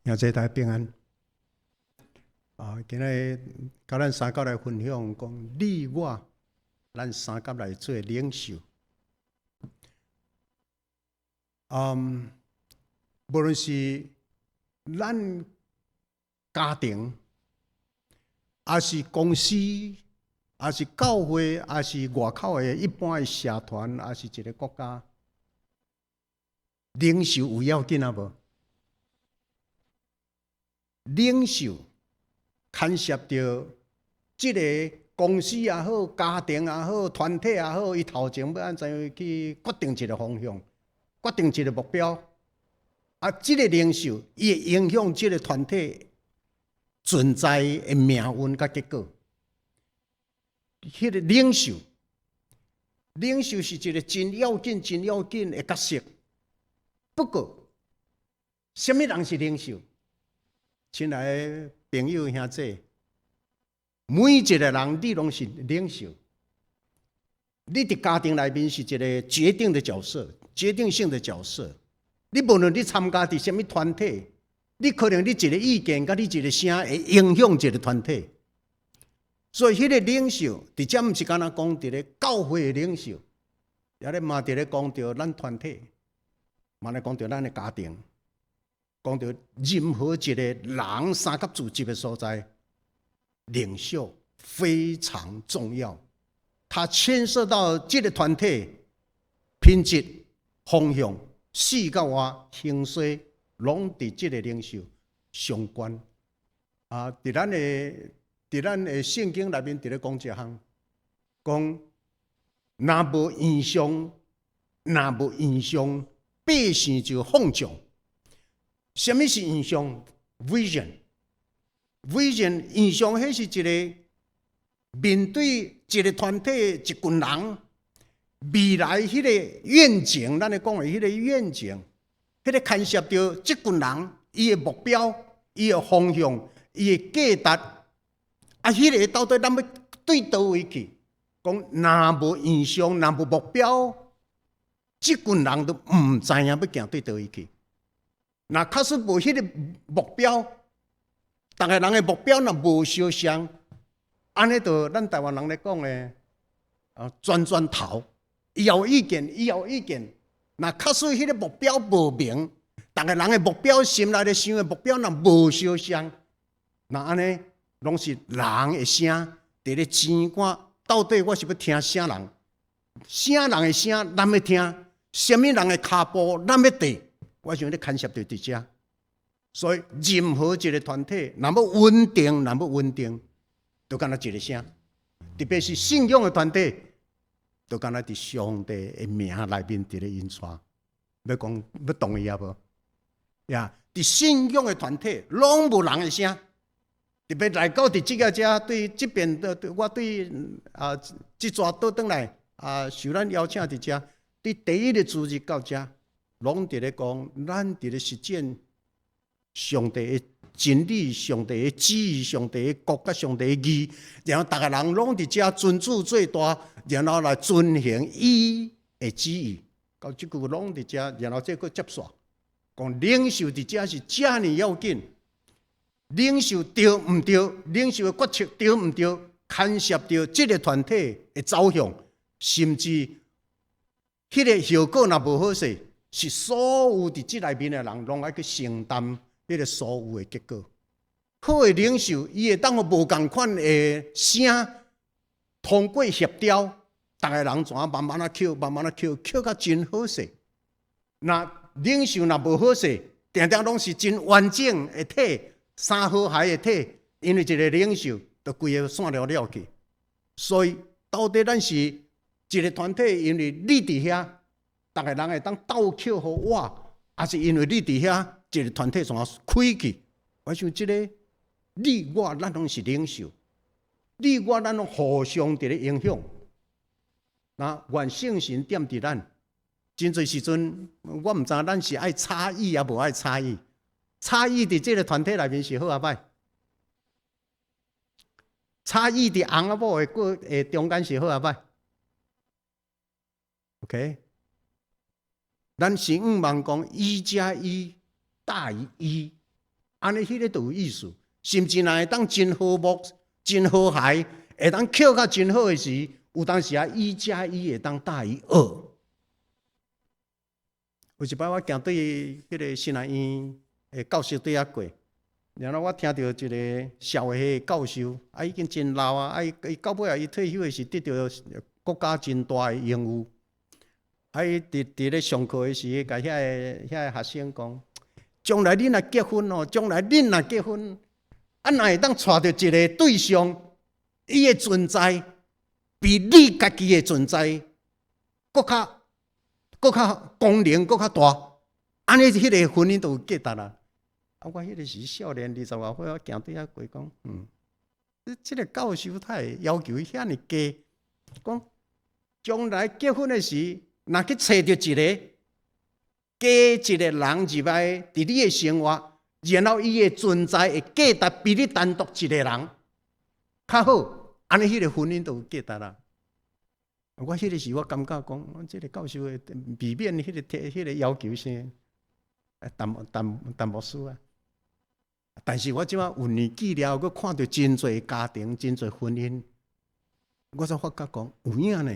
兄弟大家平安。啊，今日佮咱相佮來分享，講你我，咱相佮來做領袖。無論是咱家庭，抑是公司，抑是教會，抑是外口的一般的社團，抑是一個國家，領袖有要緊啊無？領袖牽涉著這个公司也好，家庭也好，團體也好，伊頭前欲按怎樣去決定一个方向，決定一个目標。啊，這个領袖伊會影響這个團體存在的命運佮結果。彼个領袖，領袖是一个真要緊、真要緊的角色。不過，啥物人是領袖？親愛的朋友兄弟，每一个人你攏是領袖。你佇家庭內面是一个決定的角色，決定性的角色。你無論你參加佇啥物團體，你可能你一个意見佮你一个聲會影響一个團體。所以，彼个領袖，佇遮毋是干焦講佇咧教會的領袖，也咧嘛佇咧講著咱團體，嘛咧講著咱的家庭。講著任何一个人相佮聚集的所在，領袖非常重要。他牽涉到這个團體品質、方向、死佮活、興衰，攏佇這个領袖相關。啊，佇咱的聖經內面，佇咧講一項，講若無異象，若無異象，百姓就放縱。啥物是異象？Vision，vision 異象，彼是一个面對一个團體、一群人未來彼个願景，咱咧講的彼个願景，彼个牽涉著這群人伊的目標、伊的方向、伊的價值，啊，彼个到底咱欲對佗位去？講若無異象，若無目標，這群人都毋知影欲行對佗位去。若確實無彼个目標，逐个人的目標若無相像，按呢就咱台灣人咧講的，啊，轉轉頭，伊有意見，伊有意見。若確實彼个目標無明，逐个人的目標心內咧想的目標若無相像，那按呢攏是人的聲佇咧爭看，到底我是欲聽啥人？啥人的聲咱欲聽？啥物人的跤步咱欲綴？我想咧牽涉著佇遮，所以任何一個團體，若欲穩定，若欲穩定，就干焦一个聲，特別是信仰的團體，就干焦佇上帝的名內面佇咧引帶。欲講欲同意啊無？呀，佇信仰的團體，攏無人的聲，特別來到佇這个遮，對這邊的，我對啊，這逝倒轉來啊，受咱邀請佇遮，佇第一个主日到遮。攏佇咧講，咱佇咧實踐上帝的真理、上帝的旨意、上帝的國佮上帝的義，然後逐个人攏佇遮尊主做大，然後來遵行伊的旨意。到這句攏佇遮，然後這閣接續，講領袖佇遮是遮爾要緊，領袖對毋對？領袖的決策對毋對？牽涉著這个團體的走向，甚至彼个效果若無好勢，是所有佇這內面的人，攏愛去承擔彼个所有的結果。好的領袖，伊會當予無仝款的聲通過協調，逐个人怎慢慢仔抾，慢慢仔抾，抾甲真好勢。若領袖若無好勢，定定攏是真完整的體，三和諧的體，因為一个領袖，就規个散了了去。所以到底咱是一個團體，因為你佇遐，逐个人會當鬥抾予我，抑是因為你佇遐，一个團體怎開去？我想這个你我咱攏是領袖，你我咱攏互相佇咧影響。那願聖神踮佇咱，真濟時陣，我毋知咱是愛差異抑無愛差異。差異佇這个團體內面是好抑歹？差異佇翁仔某的過的中間是好抑歹？OK，咱是向望講一加一大於一。按呢彼个就有意思。甚至若會當真和睦、真和諧，會當扣較真好的時，有當時啊，一加一會當大於二。有一擺我行對彼个神學院的教室對仔過，然後我聽著一個社會系教授，啊已經真老啊，啊伊伊到尾啊，伊退休的時得著國家真大的榮譽。啊伊佇佇咧上課的時，共遐个遐个學生講：將來恁若結婚哦，將來恁若結婚，啊若會當娶著一个對象，伊的存在比你家己的存在閣較閣較功能閣較大，按呢彼个婚姻就有價值啦。啊，我彼个時少年二十外歲，我行對仔過講，這個教授他會要求遐爾低，講將來結婚的時，若去揣著一个加一个人入來佇你的生活，然後伊的存在的價值比你單獨一個人較好，按呢彼个婚姻就有價值啦。我彼个時我感覺講，這個教授會避免彼个彼个要求先，陳陳陳牧師啊。但是我這擺有年紀了，閣看著真濟家庭、真濟婚姻，我才發覺講有影呢。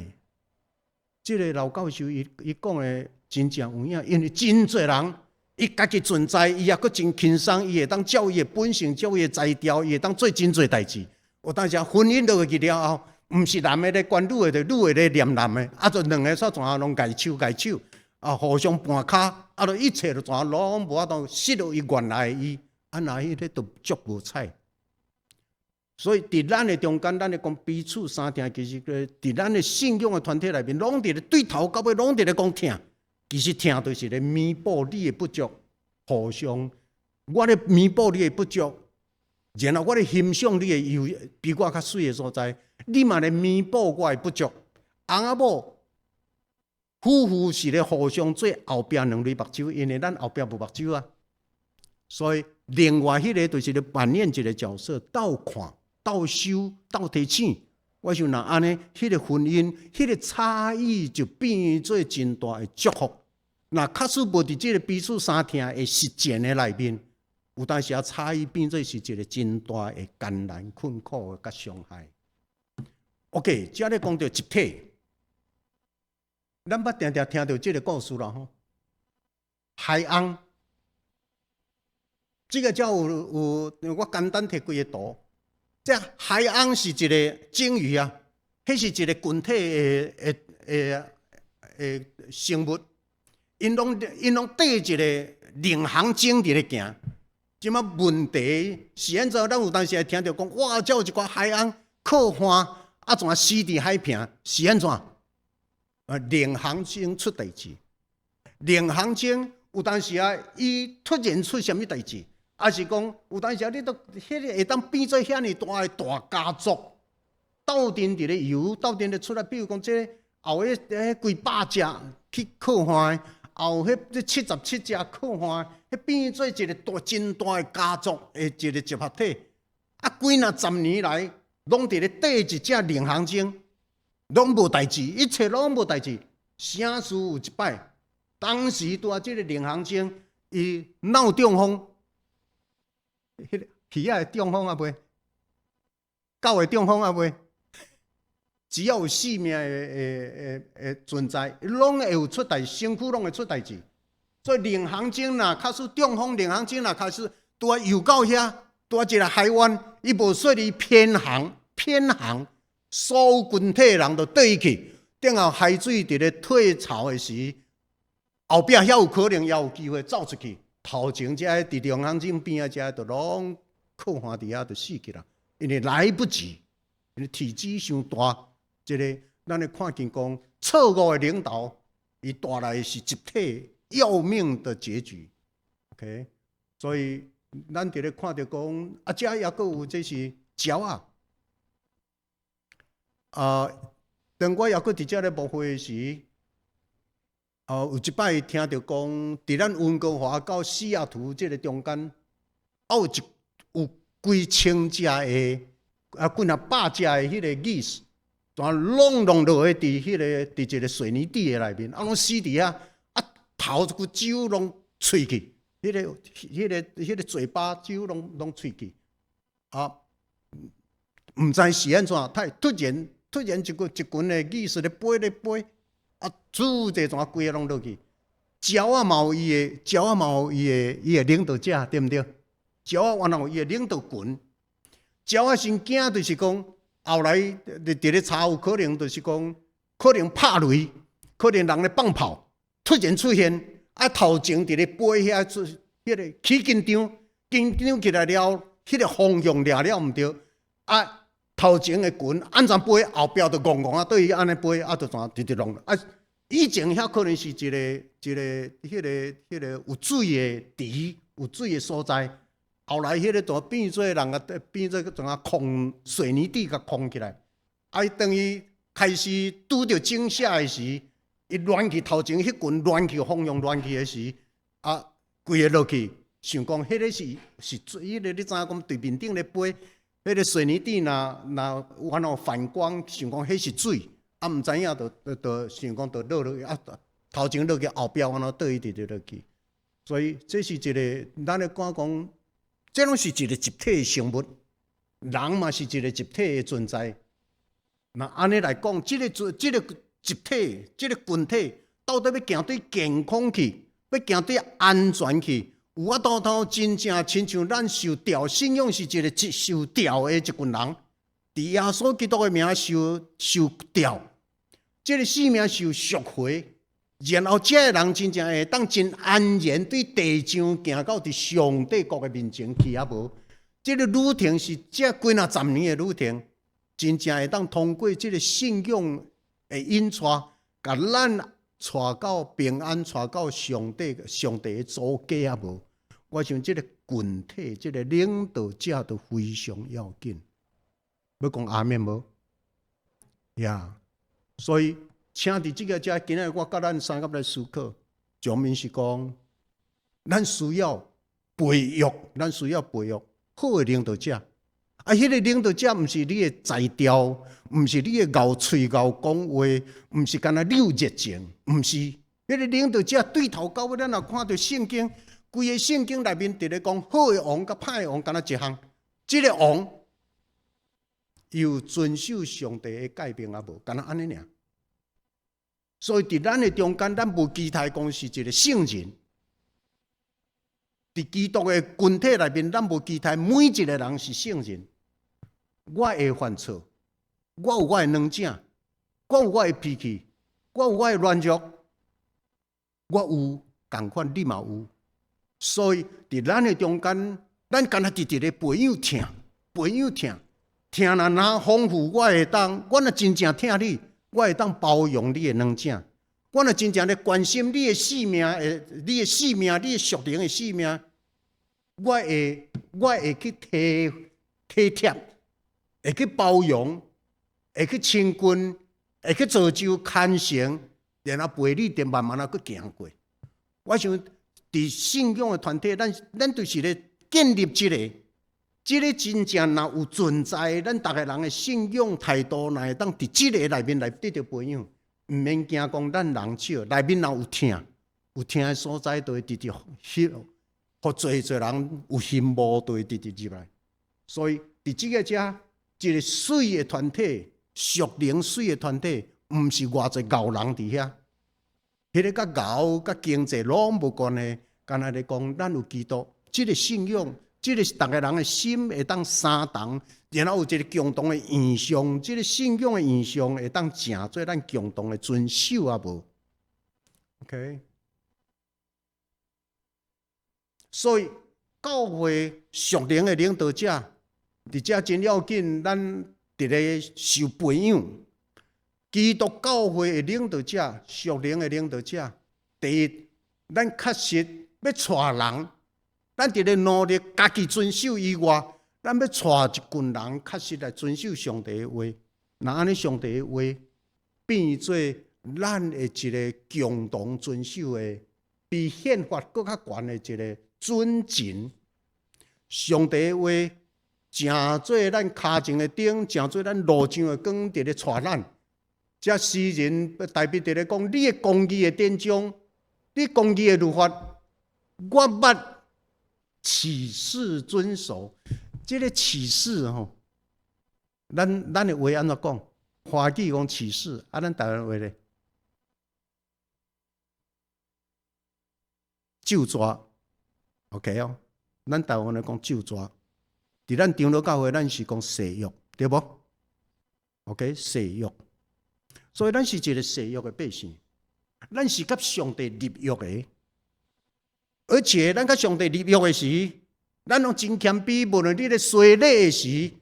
這個老教授伊伊講的真正有影，因為真濟人伊家己存在，伊也閣真輕鬆，伊會當照伊的本性、照伊的才調，伊會當做真濟代誌。有當時婚姻落去了後，毋是男的咧管女的，就女的咧念男的，啊，就兩个煞怎攏礙手礙手，啊，互相絆跤，啊，就一切就怎攏無法度失去伊原來的伊，啊，若彼个就足無彩。所以佇咱的中間，咱咧講彼此相疼，其實個佇咱的信仰的團體內面，攏佇咧對頭到尾攏佇咧講疼。其實疼就是咧彌補你的不足，互相我咧彌補你的不足，然後我咧欣賞你的優比我較媠的所在，你嘛咧彌補我的不足。翁仔某夫婦是咧互相做後壁兩對目睭，因為咱後壁無目睭啊。所以另外彼个就是咧扮演一個角色，鬥看、鬥修、鬥提醒。我想若按呢，彼個婚姻，彼個差異就變做真大的祝福。若確實無佇這個彼此相疼的實踐的內面，有當時啊差異變做是一個真大的艱難困苦佮傷害。OK，這咧講著集體，咱捌定定聽著這個故事啦吼。海鵪，這個才有有，我簡單提幾個圖。這海鵪是一個鯨魚啊，彼是一個群體的的的的生物，𪜶攏𪜶攏綴一个領航鯨佇咧行。這擺問題是按怎？咱有當時會聽著講，哇！這有一寡海鵪靠岸，啊怎死佇海坪？是按怎？啊，領航鯨出代誌，領航鯨有當時啊，伊突然出啥物代誌？抑是講有當時啊，你都彼个會當變做遐爾大的大家族，鬥陣佇咧游，鬥陣咧出來。比如講，這後彼彼幾百隻去靠岸，後彼這77隻靠岸，彼變做一個大真大的家族的一個集合體。啊，幾若十年來，攏佇咧綴一隻領航鯨，攏無代誌，一切攏無代誌。啥事有一擺，當時拄啊，這個領航鯨伊鬧中風。彼个魚仔會中風啊袂？狗會中風啊袂？只要有生命的的的的存在，攏會有出代，身軀攏會出代誌。所以領航鯨若假使中風，領航鯨若開始拄啊游到遐，拄啊一个海灣，伊無說你偏航，偏航，所有群體的人都綴伊去。等後海水佇咧退潮的時，後壁遐有可能也有機會走出去。頭前這个佇領航鯨邊仔這个，就攏靠岸佇遐就死去啦，因為來不及，因為體積傷大。這个咱會看見講錯誤的領導，伊帶來的是集體要命的結局。OK，所以咱佇咧看著講，啊，這抑閣有這是鳥仔。啊，當我抑閣佇遮咧牧會時，哦，有一擺聽著講，佇咱溫哥華到西雅圖這个中間，啊有一有幾千隻的，啊幾若百隻的彼个 geese，全攏攏落去佇彼个佇一个水泥地的內面，啊攏死佇遐，啊頭骨酒攏碎去，彼个嘴巴幾乎攏喙齒，啊，毋知是按怎，他會突然一群的意思咧飛咧飛，啊，諸這怎規个攏落去。鳥仔嘛有伊的，鳥仔嘛有伊的領導者，對毋對？鳥仔原來有伊的領導群。鳥仔先驚，就是講後來佇咧查有可能，就是講可能拍雷，可能人咧放炮，突然出現，啊頭前佇咧飛遐，彼個起緊張，緊張起來了，彼個方向掠了毋對，啊頭前的群按怎飛，後壁就戇戇啊對伊按呢飛，啊就怎直直弄啊。以前遐可能是一個有水的池，有水的所在。後來彼個就變做人啊，變做怎啊空水泥地共空起來。啊，當伊開始拄著驚嚇的時，伊亂去頭前彼群亂去方向亂去的時，啊，規个落去，想講彼個是水，彼個你知影講對面頂咧飛，彼個水泥地若有按怎反光，想講彼是水。啊，毋知影就想講就落落去，啊，頭前落去，後壁按怎倒去直直落去。所以這是一個咱咧講講，這攏是一個集體的生物，人嘛是一個集體的存在。那按呢來講，這個集體、這個群體，到底欲行對健康去，欲行對安全去，有法度通真正親像咱受召信仰是一個受召的一群人，佇耶穌基督的名受召。這個性命受贖回，然後這个人真正會當真安然對地上行到佇上帝國的面前去啊無？這個旅程是這幾若十年的旅程，真正會當通過這個信仰的引帶，共咱帶到平安，帶到上帝的祖家啊無？我想這個群體，這個領導者都非常要緊。欲講阿們無？Yeah。所以，請佇這个遮，今仔日我佮咱三個來思考，上面是講，咱需要培育，咱需要培育好的領導者。啊，彼個領導者毋是你的才調，毋是你的𠢕喙𠢕講話，毋是干焦你有熱情，毋是。彼個領導者對頭到尾，咱若看著聖經，規个聖經內面佇咧講好的王佮歹的王，干焦一項。這个王有遵守上帝的誡命啊無？干焦按呢爾。所以佇咱的中間，咱無期待講是一個聖人。佇基督的群體內面，咱無期待每一個人是聖人。我會犯錯，我有我的軟正，我有我的脾氣，我有我的軟弱，我有仝款，你嘛有。所以佇咱的中間，咱干焦直直咧培養疼，培養疼，疼若若豐富，我會當，我若真正疼你，我會當包容你的軟正，我若真正咧關心你的性命，你的性命，你的屬靈的性命，我會去體貼，會去包容，會去親近，會去造就牽成，然後陪你，就慢慢仔閣行過。我想，佇信仰的團體，咱就是咧建立這個真正若有存在，咱逐个人的信仰態度，若會當佇這个內面來得著培養，毋免驚講咱人少，內面若有疼，有疼的所在，就會直直翕，予濟濟人有希望，就會直直入來。所以，佇這个遮，一个媠的團體，屬靈媠的團體，毋是偌濟𠢕人佇遐，彼个佮𠢕佮經濟攏無關係。干焦咧講，咱有基督，這个信仰。這個是逐个人的心會當相同，然後有一个共同的異象，這个信仰的異象會當成做咱共同的遵守啊無？OK，所以教會屬靈的領導者，佇遮真要緊，咱佇咧受培養。基督教會的領導者，屬靈的領導者，第一，咱確實欲帶人。咱佇咧努力家己遵守以外，咱欲帶一群人確實來遵守上帝的話。若按呢，上帝的話變做咱的一个共同遵守的，比憲法閣較懸的一个準繩。上帝的話成做咱跤前的燈，成做咱路上的光，佇咧帶咱。這詩人大衛佇咧講，你的公義的典章，你公義的律法，我捌。起誓遵守，這个起誓吼，咱的話按怎講？華語講起誓，啊，咱台灣話咧？咒誓，OK 哦，咱台灣來講咒誓，佇咱長老教會，咱是講誓約，對無？OK，誓約，所以咱是一个誓約的百姓，咱是佮上帝立約的，而且咱佮上帝立約的時，咱攏真謙卑，無論你咧洗禮的時，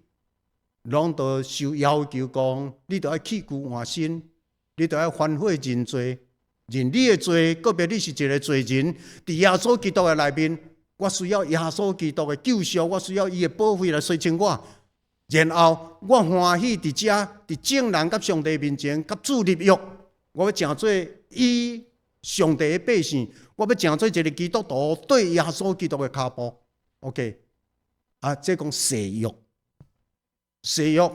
攏都受要求講，你著愛棄舊換新，你著愛反悔認罪，認你的罪，告別你是一个罪人，佇耶穌基督的內面，我需要耶穌基督的救贖，我需要伊的寶血來洗淨我。然後我歡喜佇遮，佇眾人佮上帝面前，佮主立約，我欲成做伊上帝的百姓，我欲成做一个基督徒，綴耶穌基督的跤步。OK，啊，這講誓約，誓約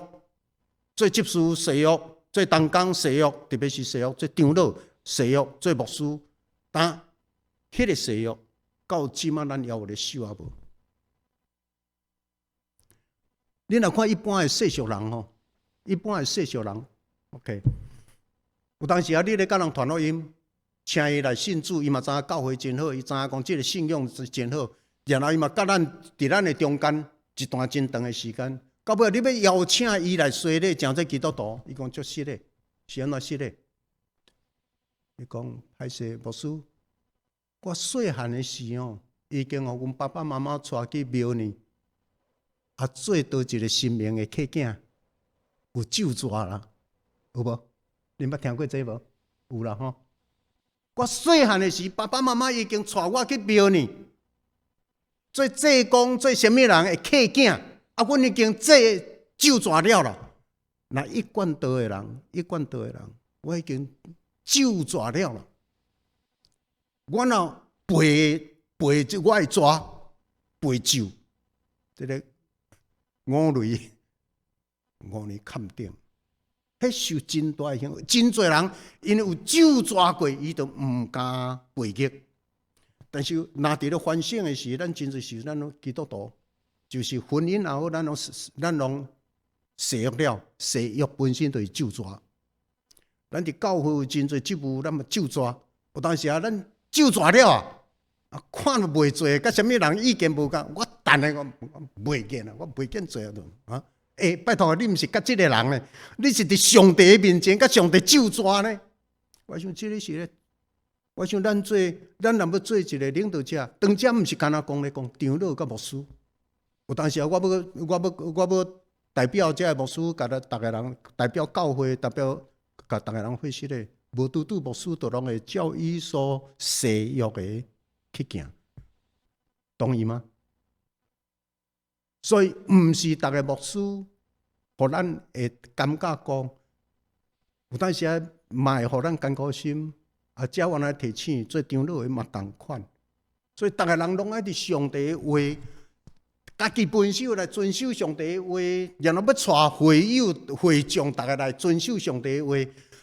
做執事，誓約做同工，誓約特別是誓約做長老，誓約做牧師，但彼个誓約到這馬咱猶有咧守抑無？你若看一般的世俗人吼，一般的世俗人，OK，有當時啊，你咧佮人傳福音，請伊來信主，伊嘛知影教會真好，伊知影講這个信仰是真好，然後伊嘛佮咱佇咱的中間一段真長的時間，到尾你欲邀請伊來洗禮，成做基督徒，伊講足失禮，是按怎失禮？伊講歹勢牧師，我細漢的時吼，已經予阮爸爸媽媽帶去廟呢。啊，做佗一个神明的契囝，有咒詛啦，有無？恁捌聽過這無？有啦吼。我細漢的時，爸爸媽媽已經帶我去廟呢，做濟公做啥物人的契囝，啊，阮已經做咒詛了啦。若一貫道的人，一貫道的人，我已經咒詛了啦。我若背背這我的蛇，背咒，這个五雷，五雷崁頂，彼受真大影響。真濟人因為有咒詛過，伊就毋敢背逆。但是若佇咧反省的時，咱真濟時咱攏基督徒，就是婚姻也好，咱攏誓約了，誓約本身就是咒詛。咱佇教會有真濟職務，咱嘛咒詛。有當時啊，咱咒詛了啊，啊看都袂做，佮啥物人意見無仝，我等下我袂見啊，我袂見做啊！欸，拜託，你毋是佮這个人呢，你是佇上帝面前佮上帝咒詛呢。我想這个是咧，我想咱做，咱若欲做一个領導者，當遮毋是干焦講咧講長老佮牧師。有當時啊，我欲代表這个牧師，共咱逐个人代表教會，代表共逐个人伙食咧，無拄拄牧師都攏會照伊所誓約的去行，同意嗎？所以毋是逐个牧師，予咱會感覺講，有當時啊，嘛會予咱艱苦心。啊，這我來提醒做長老的嘛仝款。所以逐个人攏愛佇上帝的話，家己分手來遵守上帝的話，然後欲帶會友會眾，逐个來遵守上帝的話，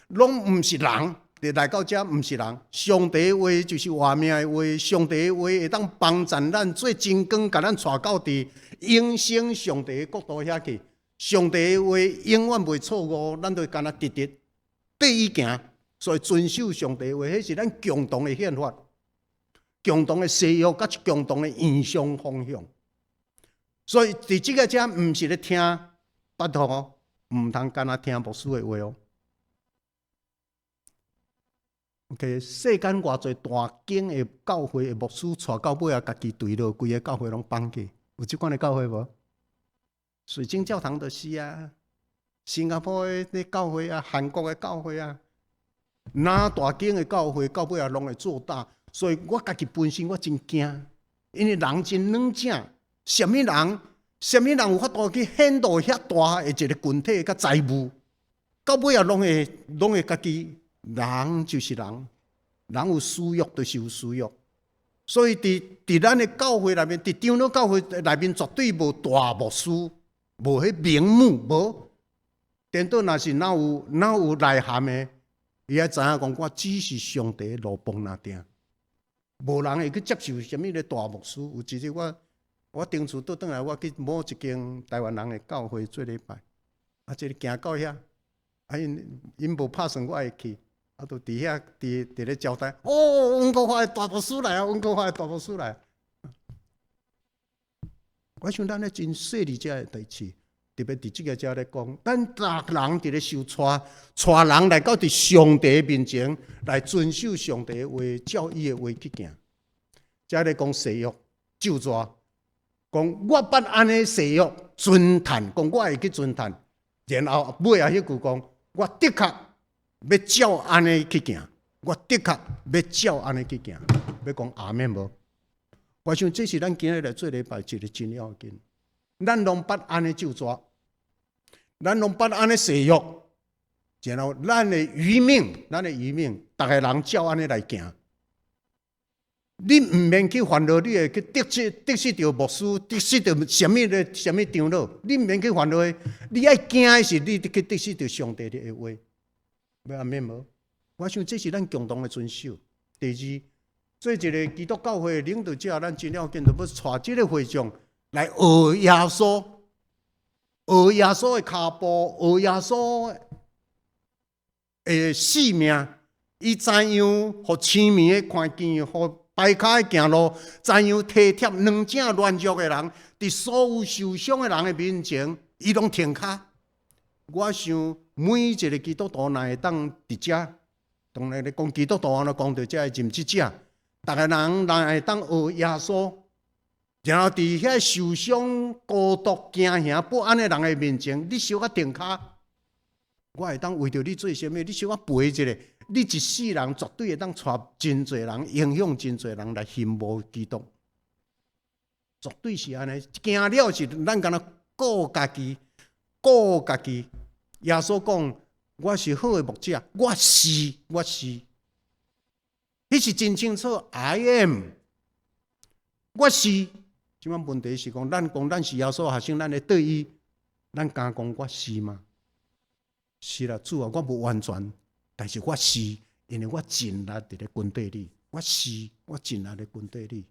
攏毋是人，佇來到遮毋是人。上帝的話就是活命的話，上帝的話會當幫助咱做真光，共咱帶到佇永生上帝的國度遐去。上帝的話永遠袂錯誤，咱就干焦直直綴伊行。所以遵守上帝的話，彼是咱共同的憲法、共同的誓約，佮共同的異象方向。所以佇這个遮毋是咧聽，拜託哦，毋通干焦聽牧師的話哦。OK，世間偌濟大間的教會的牧師，帶到尾啊，家己墜落，規个教會攏放去，有這款的教會無？水晶教堂就是啊，新加坡的教會啊，韓國的教會啊，若大間的教會到尾啊，攏會做大。所以我家己本身我真驚，因為人真軟正，啥物人，啥物人有法度去顯露遐大的一个群體佮財務，到尾啊，攏會家己。人就是人，人有私欲就是有私欲，所以佇咱的教會內面，佇長老教會內面，絕對無大牧師，無彼名目，無。顛倒若是若有內涵的，伊愛知影講，我只是上帝的奴僕爾爾，無人會去接受啥物的大牧師。有一日我我頂厝倒轉來，我去某一間台灣人的教會做禮拜，啊，這个行到遐，啊，𪜶𪜶無拍算我會去，啊，就佇遐佇佇咧招待。哦，溫哥華的大牧師來啊，溫哥華的大牧師來。我想咱咧真細膩這个代誌，特別佇這个遮咧講，咱逐人佇咧受帶，帶人來到佇上帝面前來遵守上帝的話，照伊的話去行。遮咧講誓約咒詛，講我捌按呢誓約遵趁，講我會去遵趁，然後尾仔彼句講，我的確欲照按呢去行，我的確欲照按呢去行，欲講阿們無？我想這是咱今日來做禮拜一个真要緊。咱攏捌按呢咒詛，咱攏捌按呢誓約，然後咱的餘命，咱的餘命，逐个人照按呢來行。你毋免去煩惱，你會去得失得失著牧師，得失著啥物的啥物長老，你毋免去煩惱的。你愛驚的是你去得失著上帝的話，欲阿們無？我想這是咱共同的遵守。第二，做一个基督教會的領導者，咱真要緊，就欲帶這个會眾來學耶穌，學耶穌的跤步，學耶穌的性命。伊知影予青盲的看見，予跛跤的行路，知影體貼軟正軟弱的人，佇所有受傷的人的面前，伊攏停跤。我想每一个基督徒若會當佇遮，當然咧講基督徒，若講著遮的認知者，逐个人若會當學耶穌，然後佇遐受傷、孤獨、驚嚇、不安的人的面前，你小可停跤，我會當為著你做啥物？你小可陪一下，你一世人絕對會當帶真濟人，影響真濟人來欣慕基督，絕對是按呢。驚了是咱敢若顧家己，顧家己。耶穌講：我是好的牧者，我是，我是，彼是真清楚。I am，我是。這擺問題是講，咱講咱是耶穌學生，咱會對伊，咱敢講我是嗎？是啦，主啊，我無完全，但是我是，因為我盡力佇咧跟綴你，我是，我盡力咧跟綴你，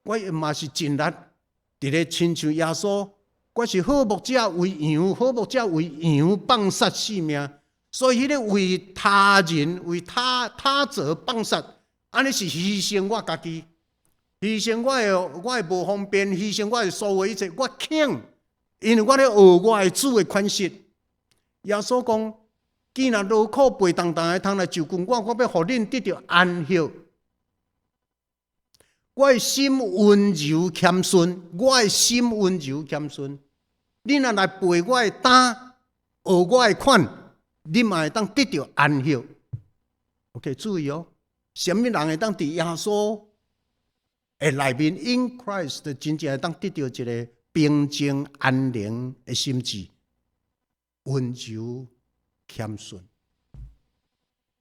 我嘛是盡力佇咧親像耶穌，我是好牧者為羊，好牧者為羊放殺性命，所以彼个為他人、為他他者放殺，按呢是犧牲我家己，犧牲我的無方便，犧牲我的所有一切，我肯，因為我咧學我的主的款式。耶穌講：既然勞苦背重擔的，通來就近我，我欲予恁得著安息。我的心溫柔謙遜，我的心溫柔謙遜。恁若來背我的擔，學我的款，恁嘛會當得著安息。OK，注意哦，啥物人會當佇耶穌的內面，in Christ 真正會當得著一个平靜安寧的心志，溫柔謙遜。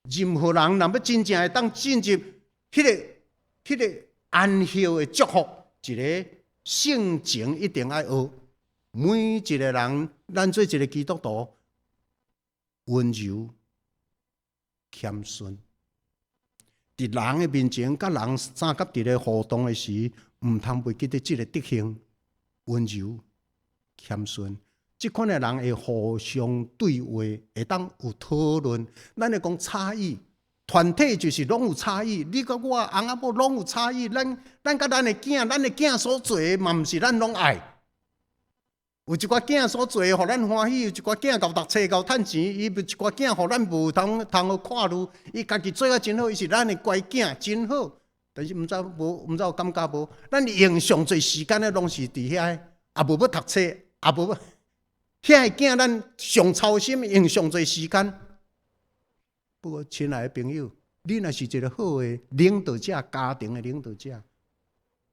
任何人若欲真正會當進入彼个安息的祝福，一个性情一定愛學。每一个人，咱做一个基督徒，溫柔謙遜，佇人的面前，佮人相佮佇咧互動的時，毋通袂記得這个德行，溫柔謙遜。這款的人會互相對話，會當有討論。咱會講差異，團體就是攏有差異。你佮我翁仔某攏有差異。咱佮咱的囝，咱的囝所做的嘛，毋是咱攏愛。有一寡囝所做的，予咱歡喜；有一寡囝𠢕讀冊、𠢕趁錢，伊有一寡囝予咱無通通好看慮。伊家己做甲真好，伊是咱的乖囝，真好。但是毋知無，毋知有感覺無？咱用上濟時間的攏是佇遐，也無欲讀冊，也無欲。遐个囝，咱上操心，用上濟時間。不過，親愛的朋友，你若是一个好的領導者，家庭的領導者，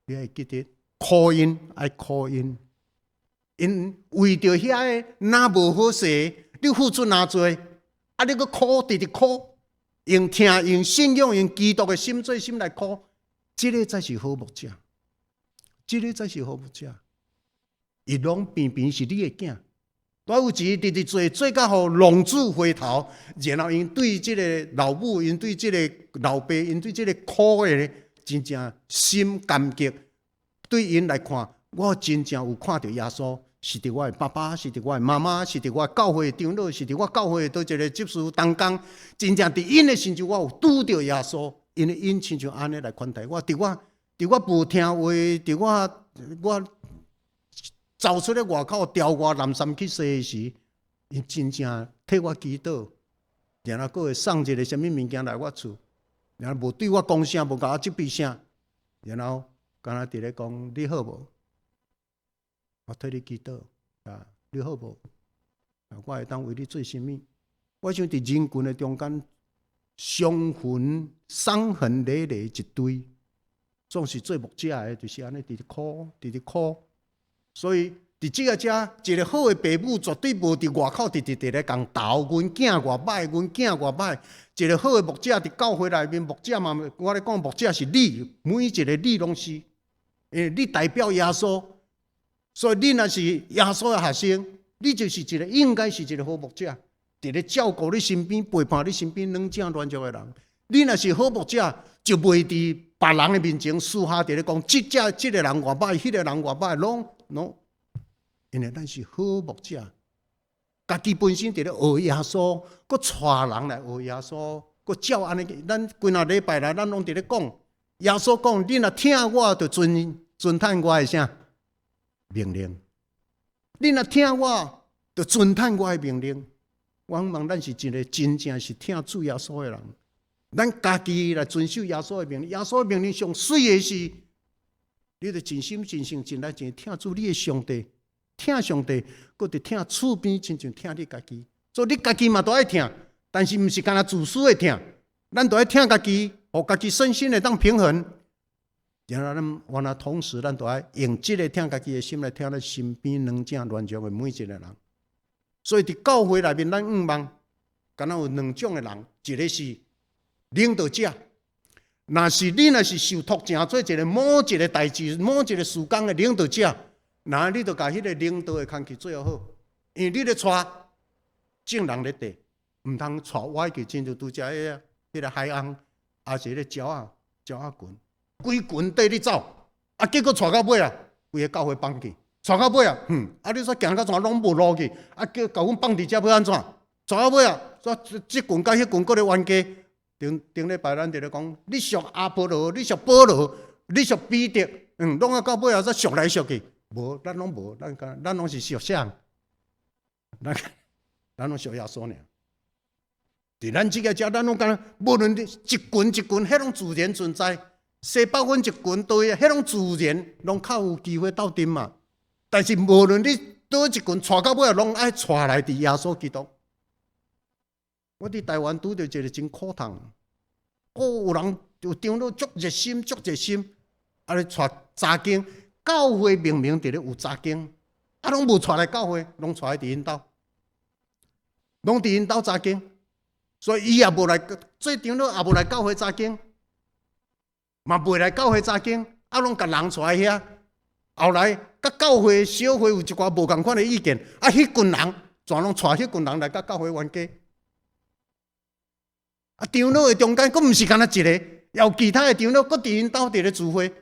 你愛記得苦𪜶，愛苦𪜶。𪜶為著遐个若無好勢，你付出若濟，啊，你閣苦，直直苦，用疼、用信仰、用基督的心做心來苦，這个才是好牧者，這个才是好牧者。伊攏偏偏是你的囝。我有一日直直做做到予浪子回頭，然後𪜶對這个老母，𪜶對這个老爸，𪜶對這个苦的，真正心感激。對𪜶來看，我真正有看著耶穌，是佇我的爸爸，是佇我的媽媽，是佇我教會的長老，是佇我教會的佗一個執事同工，真正佇𪜶的身上，我有拄著耶穌，因為𪜶親像按呢來款待我。佇我無聽話，佇我走出咧外口，調外南山去踅時，𪜶真正替我祈禱，然後閣會送一个啥物物件來我厝，然後無對我講啥，無共我責備啥，然後敢若佇咧講你好無？我替你祈禱啊，你好無？我會當為你做啥物？我想佇人群的中間，傷痕傷痕累累一堆，總是做牧者的，就是按呢，直直苦，直直苦。所以佇這个遮，一个好的爸母絕對無佇外口直直佇咧共鬥，阮囝偌歹，阮囝偌歹。一个好的牧者佇教會內面，牧者嘛，我咧講牧者是你，每一个你攏是，因為你代表耶穌。所以你若是耶穌的學生，你就是一个應該是一个好牧者，佇咧照顧你身邊、陪伴你身邊軟正軟弱的人。你若是好牧者，就袂佇別人的面前私下佇咧講，這隻這个人偌歹，彼个人偌歹，攏攏。因為咱是好牧者，家己本身佇咧學耶穌，閣帶人來學耶穌，閣照按呢。咱幾若禮拜來，咱攏佇咧講，耶穌講，你若疼我，就遵遵趁我的啥？命令，你若疼我，就遵趁我的命令。我望咱是一个真正是疼主耶穌的人，咱家己來遵守耶穌的命令。耶穌的命令上媠的是，你著盡心盡性盡力盡疼主你的上帝，疼上帝，閣著疼厝邊，親像疼你家己。所以你家己嘛都愛疼，但是毋是干焦自私的疼，咱都愛疼家己，予家己身心會當平衡。然後咱原來同時，咱都愛用這个疼家己的心來疼咱身邊軟正軟弱的每一个人。所以佇教會內面，咱向望，敢若有兩種的人，一个是領導者。若是你若是受託成做一个某一个代誌、某一個事工的領導者，那你就共彼个領導的工課做好，因為你咧帶眾人咧綴，毋通帶歪去，親像拄才彼个海翁，抑是彼个鳥仔鳥仔群。規群綴你走，啊，結果帶到尾啊，規个教會放去，帶到尾啊，哼，啊，你說行到怎攏無路去，啊，叫共阮放佇遮欲按怎？帶到尾啊，說這群佮彼群閣咧冤家。頂頂禮拜咱佇咧講，你屬阿波羅，你屬保羅，你屬彼得，攏啊到尾啊，煞屬來屬去，無，咱攏無，咱咱攏是屬啥？咱咱攏屬耶穌爾。佇咱這個遮，咱攏感覺，無論你一群一群，彼攏自然存在。西北阮一群對，彼攏自然，攏較有機會鬥陣嘛。但是無論你佗一群帶到尾，攏愛帶來佇耶穌基督。我佇台灣拄著一个真苦痛，哦，有人有長老足熱心，足熱心，啊咧帶查經，教會明明佇咧有查經，啊攏無帶來教會，攏帶佇𪜶兜，攏佇𪜶兜查經，所以伊也無來，做長老也無來教會查經。嘛袂來教會查經，啊，攏共人帶遐。後來，佮教會小會有一寡無仝款的意見，啊，彼群人全攏帶彼群人來佮教會冤家。啊，長老的中間，閣毋是干焦一個，有其他的長老，閣佇𪜶兜佇咧聚會。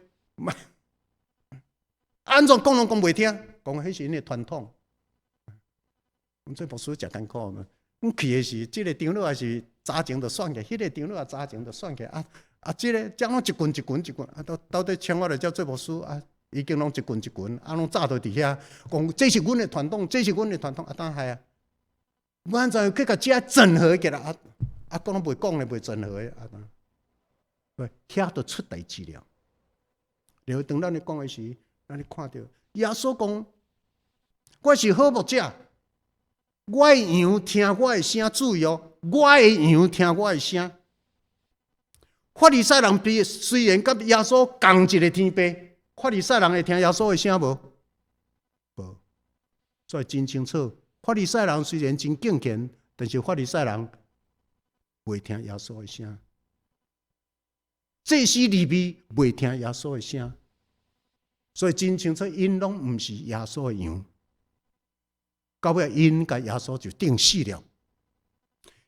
按怎講攏講袂聽，講彼是𪜶的傳統。阮做牧師誠艱苦嘛，阮去的時，這个長老也是早前就選起，彼个長老也早前就選起啊。啊，這个這攏一群一群一群，啊，到到底請我來遮做牧師啊，已經攏一群一群，啊，攏早都佇遐，講這是阮的傳統，這是阮的傳統，啊，當係啊，欲按怎去共這整合起來啊？啊，講攏袂講咧，袂整合的啊，對，遐就出代誌了。然後當咱咧講的時，咱咧看著耶穌講，我是好牧者，我的羊聽我的聲，注意哦，我的羊聽我的聲。法利賽人比雖然佮耶穌仝一个天父，法利賽人會聽耶穌的聲無？無，所以真清楚。法利賽人雖然真敬虔，但是法利賽人袂聽耶穌的聲。祭司利未袂聽耶穌的聲，所以真清楚，𪜶攏毋是耶穌的羊。到尾𪜶共耶穌就釘死了。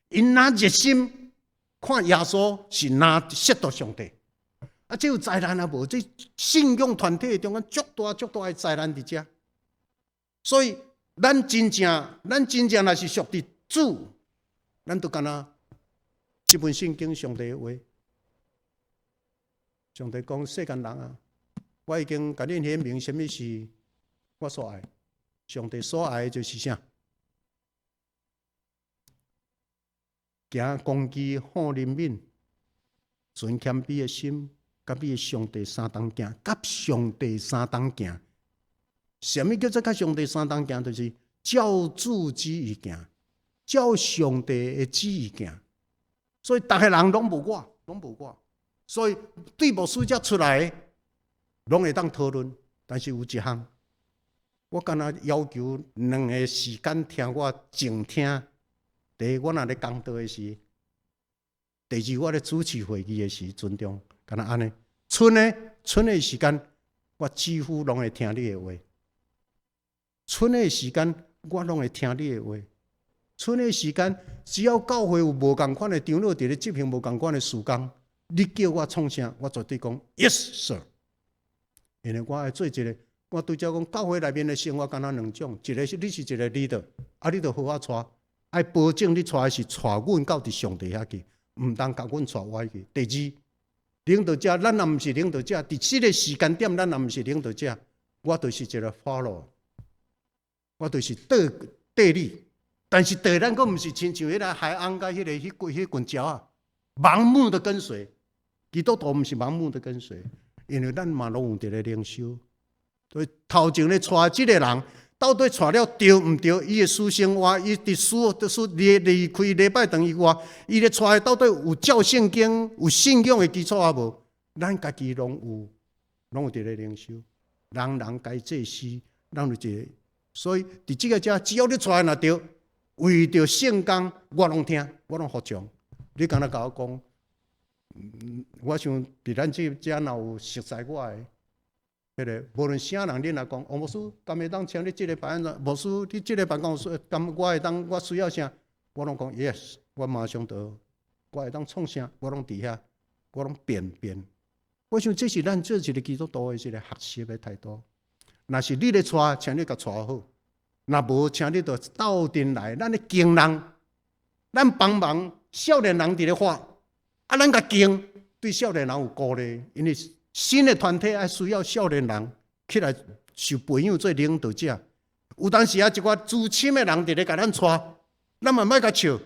𪜶若熱心看耶穌是若褻瀆上帝，啊，這有災難啊無？這信仰團體中間足大足大的災難佇遮。所以咱真正若是屬佇主，咱就敢若這本聖經上帝的話。上帝講：世間人啊，我已經共恁顯明啥物是我所愛。上帝所愛的就是啥？行公義、好憐憫、存謙卑的心，佮你的上帝相同行，佮上帝相同行。啥物叫做佮上帝相同行？就是照主旨意行，照上帝的旨意行。所以逐个人攏無我，攏無我。所以對牧師遮出來，攏會當討論。但是有一項，我敢若要求兩个時間聽我靜聽。第一，我若咧講道的時；第二，我咧主持會議的時，尊重，敢若按呢。賰的賰的時間，我幾乎攏會聽你的話。賰的時間，我攏會聽你的話。賰的時間，只要教會有無仝款的長老佇咧執行無仝款的事工，你叫我創啥，我絕對講 Yes sir。因為我愛做一個，我拄才講教會內面的生活敢若兩種，一個是你是一個 leader，啊，你著好好帶，愛保證你帶的是帶阮到佇上帝遐去，毋通共阮帶歪去。第二，領導者，咱若毋是領導者，佇這個時間點，咱若毋是領導者，我就是一個 follow，我就是綴綴你。但是綴咱閣毋是親像彼个海翁佮彼群鳥仔，盲目的跟隨。基督徒毋是盲目的跟隨，因為咱嘛攏有一個靈修。所以頭前咧帶這個人，到底帶了對毋對？伊的私生活，伊佇私私離離開禮拜堂以外，伊咧帶到底有照聖經、有信仰的基礎抑無？咱家己攏有，攏有佇咧靈修。人人皆祭司，咱有一個。所以佇這個遮，只要你帶若對，為著聖工，我攏聽，我攏服從。你敢若共我講，我想佇咱這遮若有熟似我的，彼个無論啥人，你若講王牧師，敢會當請你這禮拜按怎？牧師，你這禮拜講說，敢我會當我需要啥？我攏講 yes，我馬上就，我會當創啥？我攏佇遐，我攏變變。我想這是咱做一個基督徒的一個學習的態度。若是你咧帶，請你共帶好；若無，請你就鬥陣來，咱咧敬人，咱幫忙少年人佇咧畫，啊，咱共敬，對少年人有鼓勵，因為新的團體愛需要少年人起來受培養做領導者。有當時啊，一寡資深的人佇咧共咱帶，咱嘛莫共笑。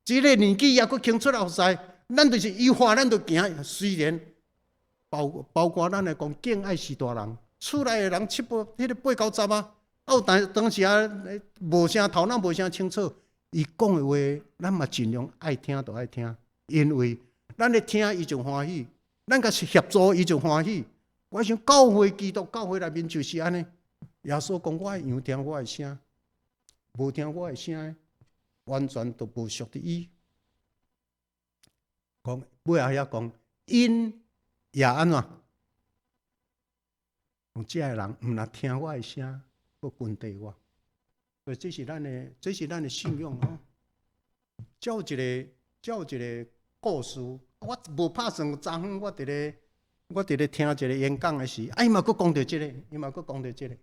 這个年紀猶閣輕出來服侍，咱就是伊話咱就行。雖然包括咱來講，敬愛是大人，厝內的人七八、彼个八九十啊，啊有當時啊，無啥頭腦，無啥清楚。伊講的話，咱嘛盡量愛聽就愛聽，因為咱咧聽伊就歡喜，咱共協助伊就歡喜。我想教會基督教會內面就是按呢。耶穌講：我的羊聽我的聲，無聽我的聲，完全都無屬佇伊。講尾後遐講，𪜶也按怎？講這个人毋若聽我的聲，閣跟綴我。所以這是咱的信仰吼。照一個故事，我無拍算昨昏我佇咧聽一個演講的時，啊，伊嘛閣講著這个，伊嘛閣講著這个。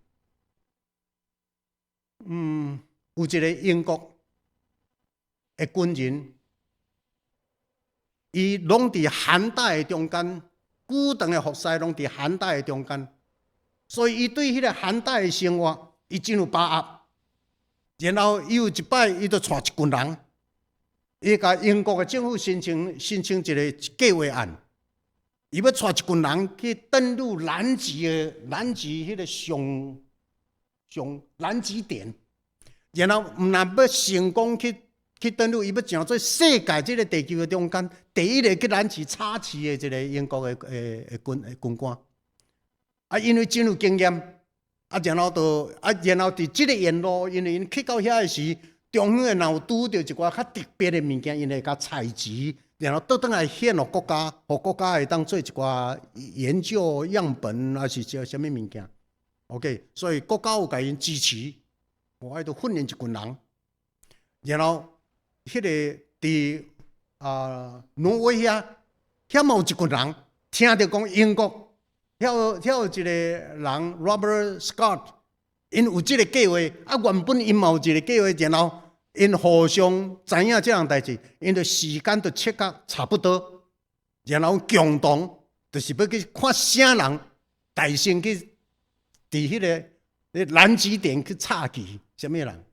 有一個英國的軍人，伊攏佇寒帶的中間，久長的服侍攏佇寒帶的中間，所以伊對彼个寒帶的生活，伊真有把握。然後伊有一擺，伊就帶一群人，伊共英國的政府申請一個計劃案，伊欲帶一群人去登陸南極彼个上上南極點，然後毋但欲成功去登陸，伊欲成做世界這个地球的中間第一個去南極插旗的一个英國的軍官。啊，因為真有經驗，啊，然後就啊，然後佇這个沿路，因為𪜶去到遐的時，中央若有拄著一寡較特別的物件，𪜶會共採集，然後倒轉來獻予國家，予國家會當做一寡研究樣本，抑是啥物物件。OK，所以國家有共𪜶支持，我愛著訓練一群人，然後彼个佇挪威遐，遐嘛有一群人，聽著講英國遐有一個人 Robert Scott，𪜶有這個計劃，啊原本𪜶嘛有一個計劃，然後𪜶互相知影這項代誌，𪜶就時間就切甲差不多，然後共同就是欲去看啥人帶先去佇彼個南極點去插旗，啥物人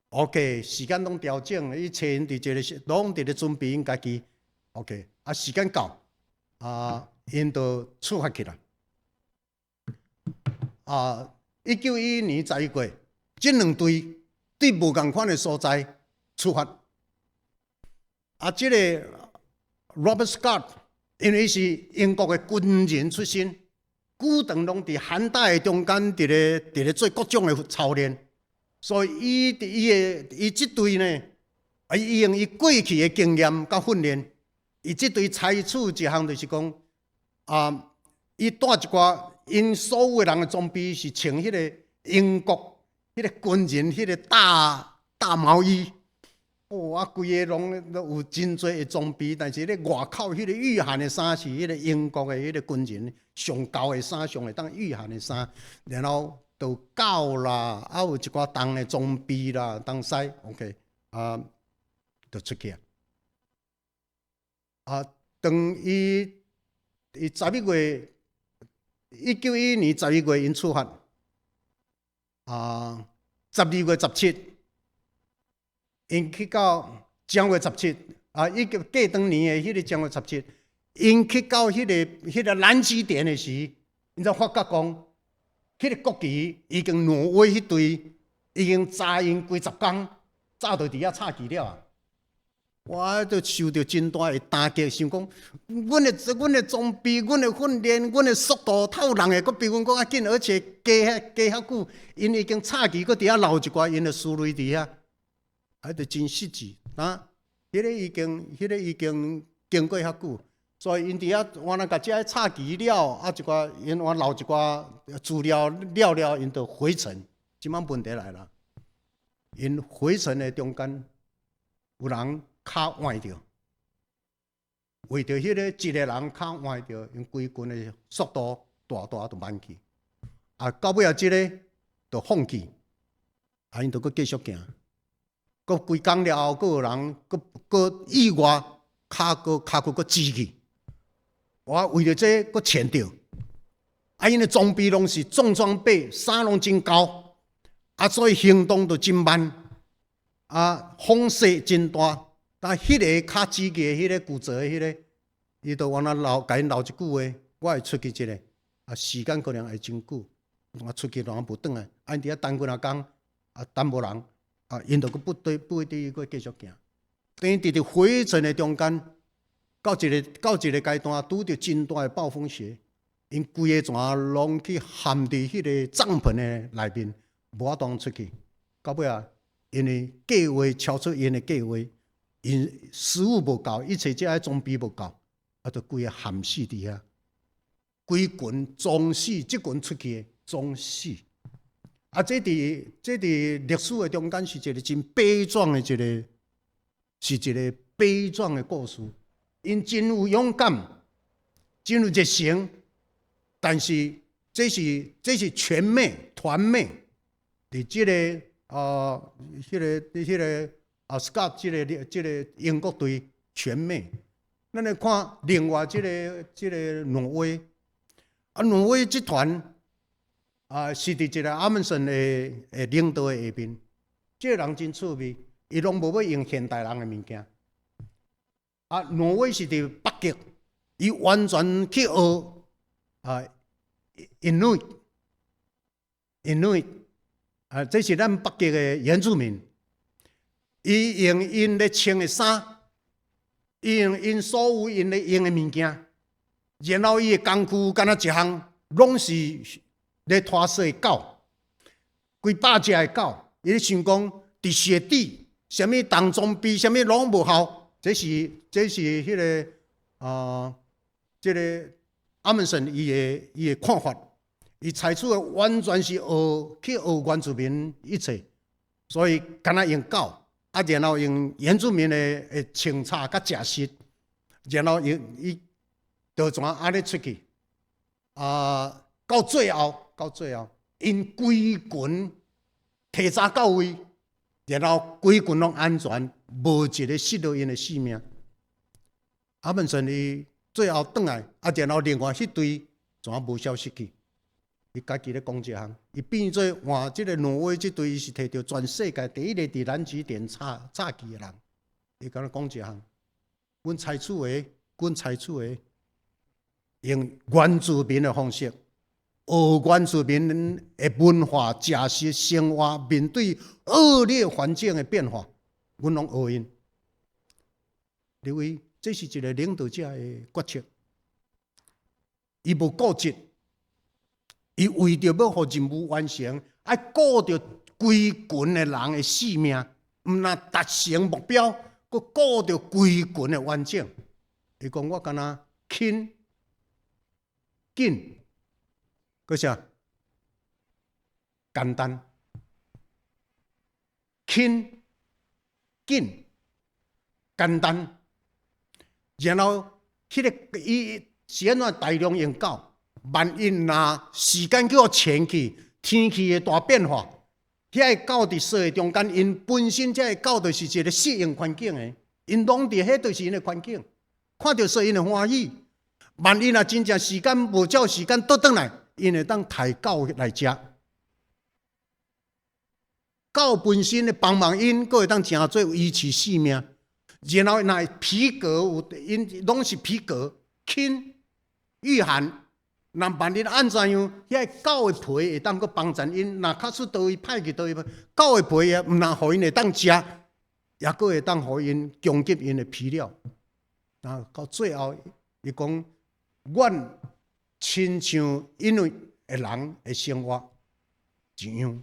？OK，時間攏調整，伊揣𪜶佇一個攏佇咧準備𪜶家己。OK，啊時間到，啊𪜶就出發去啦。啊，1911年11月，這兩隊對無仝款的所在出發。啊，這個 Robert Scott 因為是英國的軍人出身，久長攏佇寒帶的中間，佇咧做各種的操練，所以伊佇伊的伊這隊呢，啊，伊用伊過去的經驗佮訓練，伊這隊採取一項就是講，啊，伊帶一寡𪜶所有的人的裝備是穿彼個英國彼個軍人彼個大大毛衣。哦，啊，規个攏有真濟的裝備，但是咧外口彼個禦寒的衫是彼個英國的彼個軍人上厚的衫，上會當禦寒的衫，然後就狗啦，啊有一寡重的裝備啦，東西，OK，啊，就出去啊。啊，當伊十一月，1911年11月𪜶出發，啊，12月17。𪜶去到正月十七，啊，伊過當年的彼個正月十七，𪜶去到彼個南極點的時，𪜶才發覺講，彼個國旗已經挪威彼隊已經早𪜶幾十工，早就佇遐插旗了啊！我就受著真大的打擊，想講，阮的裝備、阮的訓練、阮的速度，透人會閣比阮閣較緊，而且加較久，𪜶已經插旗閣佇遐留一寡𪜶的思慮佇遐。啊，就真失志啊！彼個已經經過遐久，所以𪜶佇遐原來共這插旗了，啊一寡𪜶原留一寡資料了了，𪜶就回程。這擺問題來啦，𪜶回程的中間有人跤崴著，為著彼個一個人跤崴著，𪜶規群的速度大大就慢去。啊，到尾仔這個就放棄，啊，𪜶就閣繼續行。閣幾工了後，閣有人閣閣意外，跤閣跤骨閣折去。我為著這閣牽著，啊，𪜶的裝備攏是重裝備，衫攏真厚，啊，所以行動就真慢，啊，風勢真大。但彼個跤折去的彼個負責的彼個，伊就原來留，共𪜶留一句話，我會出去一下，啊，時間可能會真久，我出去人無轉來，啊，𪜶佇遐等幾若工，啊，等無人。啊，𪜶就閣不對不對，閣繼續行。等於佇回程的中間，到一個階段，拄著真大的暴風雪，𪜶規個船攏去陷佇彼個帳篷的內面，無法度出去。到尾仔，因為計劃超出𪜶的計劃，𪜶食物無夠，一切這裝備無夠，啊，就規個陷死佇遐。規群撞死，這群出去的撞死。啊，這佇歷史的中間是一個真悲壯的一個，是一個悲壯的故事。𪜶真有勇敢，真有熱誠，但是這是全滅團滅。佇這個啊，彼個啊，Scott 這個英國隊全滅。咱來看另外這個挪威，啊，挪威這團。啊，是佇一個阿蒙森的領導的下面，這個人真趣味，伊攏無欲用現代人的物件。啊，挪威是佇北極，伊完全去學啊，Inuit，Inuit，啊，這是咱北極的原住民。伊用𪜶咧穿的衫，伊用𪜶所有𪜶咧用的物件，然後伊的工具敢若一項，攏是咧拖踅的狗，幾百隻的狗，伊咧想講，佇雪地，啥物重裝備，啥物攏無效，這是彼個啊，這個阿蒙森伊的看法，伊採取的完全是學去學原住民一切，所以敢若用狗，啊，然後用原住民的穿插佮食食，然後用伊就怎按呢出去，啊，到最後，𪜶規群提早到位，然後規群攏安全，無一個失落𪜶的性命。阿文森伊最後轉來，啊，然後另外彼隊怎無消息去？伊家己咧講一項，伊變做換這個挪威這隊，伊是提著全世界第一個佇南極點插插旗的人。伊敢若講一項，阮採取的，用原住民的方式，學原住民的文化、食食生活，面對惡劣環境的變化，阮攏學𪜶。認為這是一個領導者的決策，伊無固執。伊為著欲予任務完成，愛顧著規群的人的性命，毋但達成目標，閣顧著規群的完整。伊講我敢若輕、緊，閣啥？簡單，輕、緊、簡單，然後彼個伊是按怎大量用狗？萬一若時間叫前去，天氣會大變化，遐个狗佇雪的中間，𪜶本身這個狗就是一個適應環境的，𪜶攏佇彼就是𪜶的環境，看著雪𪜶會歡喜。萬一若真正時間無照時間倒轉來，𪜶會當刣狗來食。狗本身的幫忙𪜶，閣會當成做維持性命。然後若皮革有，𪜶攏是皮革，輕禦寒。若萬一按怎樣，遐个狗的皮會當閣幫助𪜶。若假使佗位歹去佗位，狗的皮啊，毋但予𪜶會當食，抑閣會當予𪜶供給𪜶的皮料。啊，到最後，伊講，阮親像因為的人的生活一樣，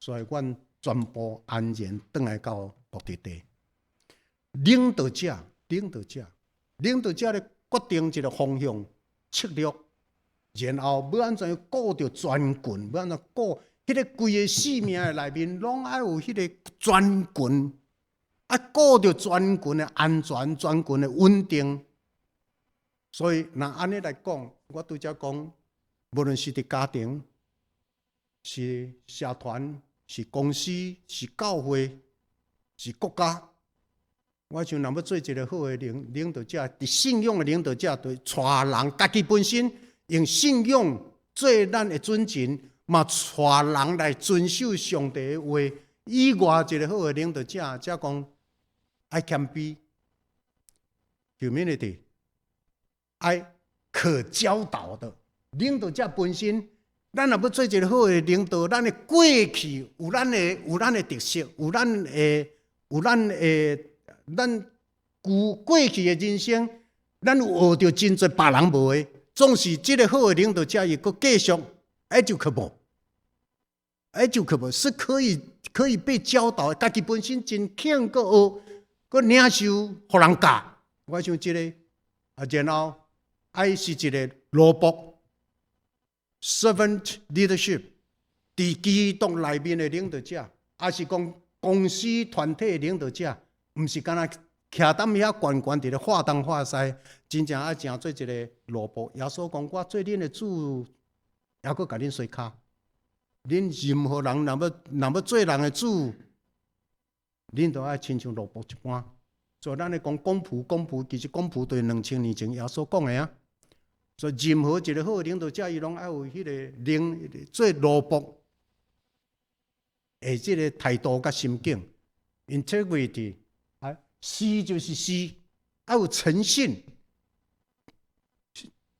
所以阮全部安然轉來到目的地。領導者，領導者，領導者咧決定一個方向策略。然後欲按怎樣顧著全群，欲按怎顧彼個規個性命的內面，攏愛有彼個全群，愛顧著全群的安全、全群的穩定。所以，若按呢來講，我拄才講，無論是佇家庭、是社團、是公司、是教會、是國家，我想若欲做一個好的領導者，佇信仰的領導者，對帶人家己本身。用信仰做咱的準繩，嘛帶人來遵守上帝的話。以外，一個好的領導者，才講愛謙卑，humility，愛可教導的領導者本身。咱若欲做一個好的領導，咱的過去有咱的特色，有咱的，咱舊過去的人生，咱有學著真濟別人無的。總是這個好的領導者，伊閣繼續 educable，educable 是可以被教導，家己本身真肯閣學，閣領受，予人教。我想這個啊，然後愛是一個奴僕，servant leadership，佇基督內面的領導者，抑是講公司團體的領導者，毋是干焦徛踮遐懸懸佇咧畫東畫西，真正愛成做一個奴僕。耶穌講：我做恁的主，猶閣共恁洗跤。恁任何人若欲做人的主，恁都愛親像奴僕一般。所以咱咧講公僕，公僕其實公僕對2000年前耶穌講的啊。所以任何一個好的領導者，伊攏愛有彼個靈做奴僕的這個態度佮心境，integrity 啊，C 就是 C，愛有誠信。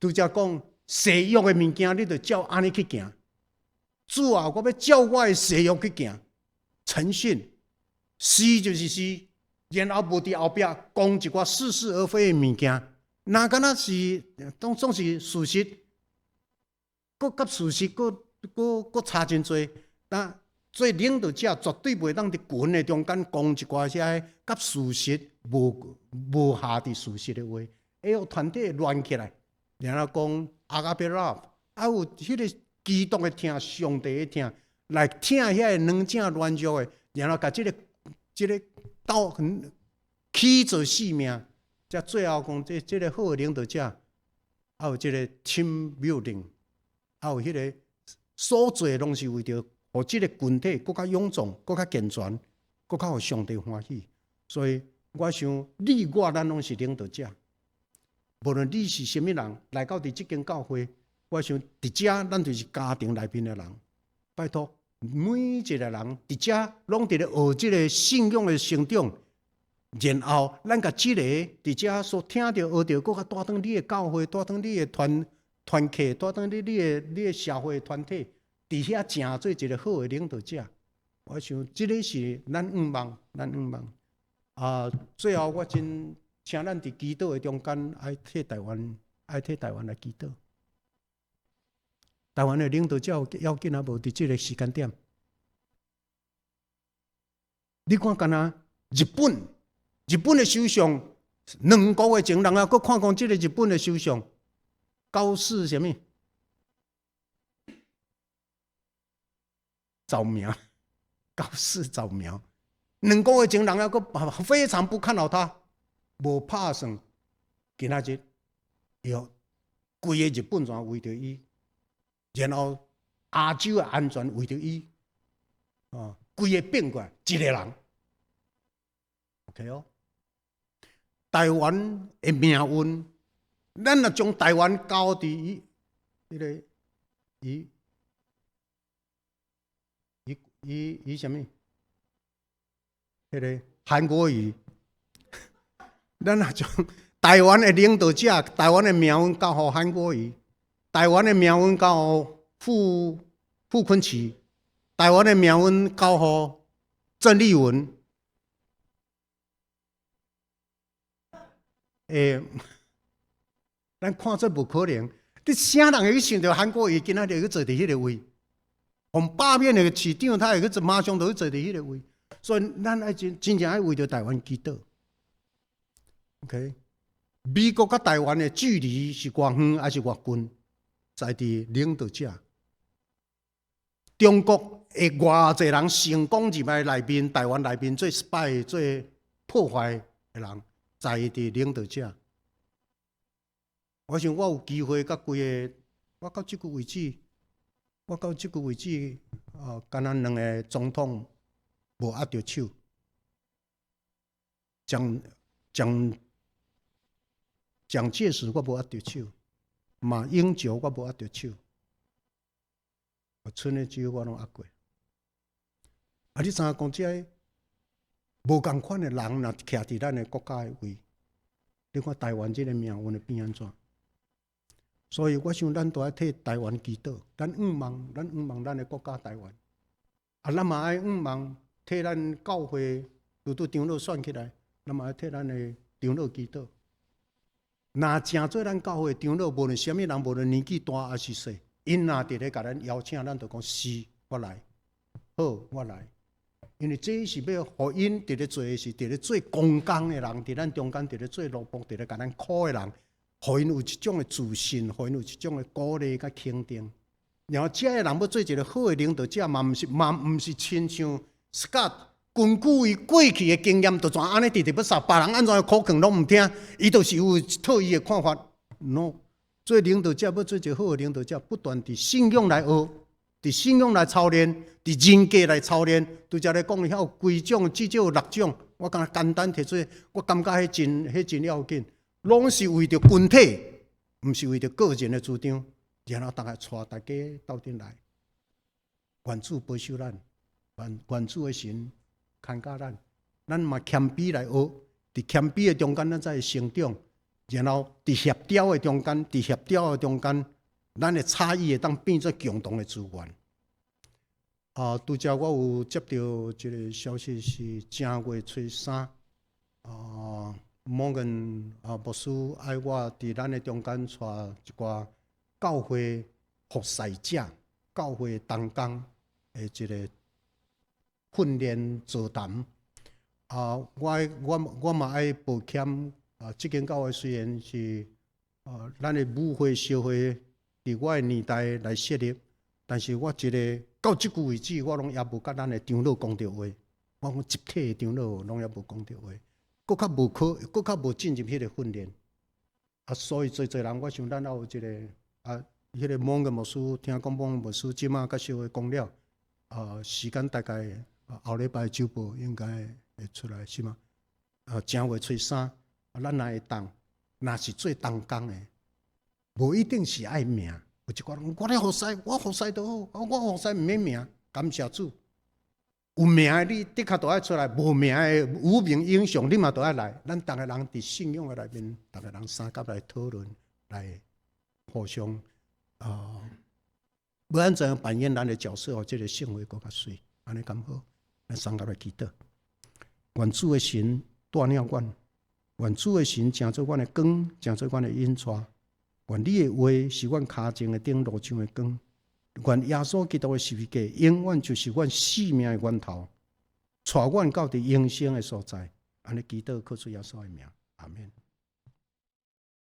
拄才講誓約的物件，你著照按呢去行。主啊，我欲照我的誓約去行，誠信。C 就是 C，然後無佇後壁講一寡似是而非的物件，若敢若是當總是事實，閣佮事實閣差真濟。但做領導者絕對袂當佇群的中間講一寡遐個佮事實無合佇事實的話，會予團體亂起來。然後講 agape love，愛有彼個基督的疼、上帝的疼，來疼遐個軟正軟弱的，然後共這個鬥起做性命，才最後講這個好的領導者，啊有這个 team building，啊有彼个所做的攏是為著予這个群體閣較勇壯、閣較健全、閣較予上帝歡喜。所以我想你我咱攏是領導者，無論你是啥物人來到佇這間教會，我想佇遮咱就是家庭內面的人。拜託，每一個人佇遮攏佇咧學這个信仰的成長，然後咱共這个佇遮所聽著學著，閣較帶轉你的教會，帶轉你的團團契，帶轉你的社會團體，佇遐成做一個好的領導者。我想這个是咱向望，咱向望。啊，最後我真請咱佇祈禱的中間，愛替台灣，愛替台灣來祈禱。台灣的領導者有要緊啊無？佇這个時間點，你看，敢若日本，日本的首相2個月前，人猶閣看講這个日本的首相高市啥物？早苗，高市早苗，兩個月前，人猶閣非常不看好他，無拍算，今仔日，喲，規个日本全為著伊。然後亞洲的安全為著伊，啊，規个變過來一個人，OK 哦。台灣的命運，咱若將台灣交佇伊，彼个伊伊伊伊啥物？彼个韓國瑜，咱若將台灣的領導者、台灣的命運交予韓國瑜。台灣的命運交予傅傅崐萁，台灣的命運交予鄭麗文。欸，咱看做無可能。你啥人會去想著韓國瑜今仔日去坐佇彼个位？予罷免的市長，他會去坐，馬上就去坐佇彼个位。所以，咱愛真真正愛為著台灣祈禱。OK，美國佮台灣的距離是偌遠還是偌近？在佇領導者，中國的偌濟人成功入來內面，台灣內面做 spy 做破壞的人，在佇領導者。我想我有機會佮規个，我到這個為止，我到這個為止，啊，敢若兩个總統無握著手，蔣蔣蔣介石我無握著手。馬英九我無握著手，我賰的手我攏握過。啊，你知影講這个無仝款的人，若徛佇咱的國家的位，你看台灣這个命運會變按怎？所以我想咱都愛替台灣祈禱，咱向望，咱向望咱的國家台灣。啊，咱嘛愛向望替咱教會拄拄長老選起來，咱嘛愛替咱的長老祈禱。若成做咱教會長老，無論啥物人，無論年紀大抑是細，𪜶若佇咧共咱邀請，咱就講是，我來，好，我來。因為這是欲予𪜶佇咧做的是佇咧做工工的人，佇咱中間佇咧做奴僕，佇咧共咱苦的人，予𪜶有一種的自信，予𪜶有一種的鼓勵佮肯定。然後這个人欲做一个好的領導者，嘛毋是親像 Scott。根據伊過去的經驗，就怎按呢直直欲殺別人按怎苦勸攏毋聽，伊就是有一套伊的看法。No，做領導者欲做一个好的領導者，不斷佇信仰來學，佇信仰來操練，佇人格來操練。拄才咧講遐有幾種，至少有六種。我敢若簡單提出，我感覺彼真要緊，攏是為著群體，毋是為著個人的主張。然後逐个帶大家鬥陣來，願主保守咱，願願主的神看教咱，咱嘛謙卑來學，佇謙卑的中間，咱才會成長。然後佇協調的中間，佇協調的中間，咱的差異會當變做共同的資源。啊，拄才我有接著一个消息是正月初三，啊，摩根啊牧師愛我佇咱的中間帶一寡教會服侍者、教會同工的一个訓練座談。啊，我嘛愛抱歉，啊，這間教會雖然是啊，咱的母會協會佇我的年代來設立，但是我一个到這久為止，我攏猶無佮咱的長老講著話。我講集體的長老攏猶無講著話，閣較無可，閣較無進入彼个訓練。啊，啊，所以濟濟人，我想咱猶有一个啊，彼个某個牧師，聽講某個牧師這馬較小會講了，啊，時間大概後禮拜週報應該會出來，是嗎？啊，正月初三，啊，咱若會當，若是做同工的，無一定是愛名。有一寡人，我咧服侍，我服侍就好，我服侍毋免名，感謝主。有名的你的確都愛出來，無名的無名英雄你嘛都愛來。咱逐个人佇信仰的內面，逐个人相佮來討論，來互相啊，欲按怎樣扮演咱的角色，予這个聖會閣較媠，按呢敢好？咱相佮來祈禱。願主的神帶領阮，願主的神成做阮的光，成做阮的引帶。願你的話是阮跤前的燈，路上的光。願耶穌基督的十字架永遠就是阮生命的源頭，帶阮到佇永生的所在。按呢祈禱，靠主耶穌的名，阿門。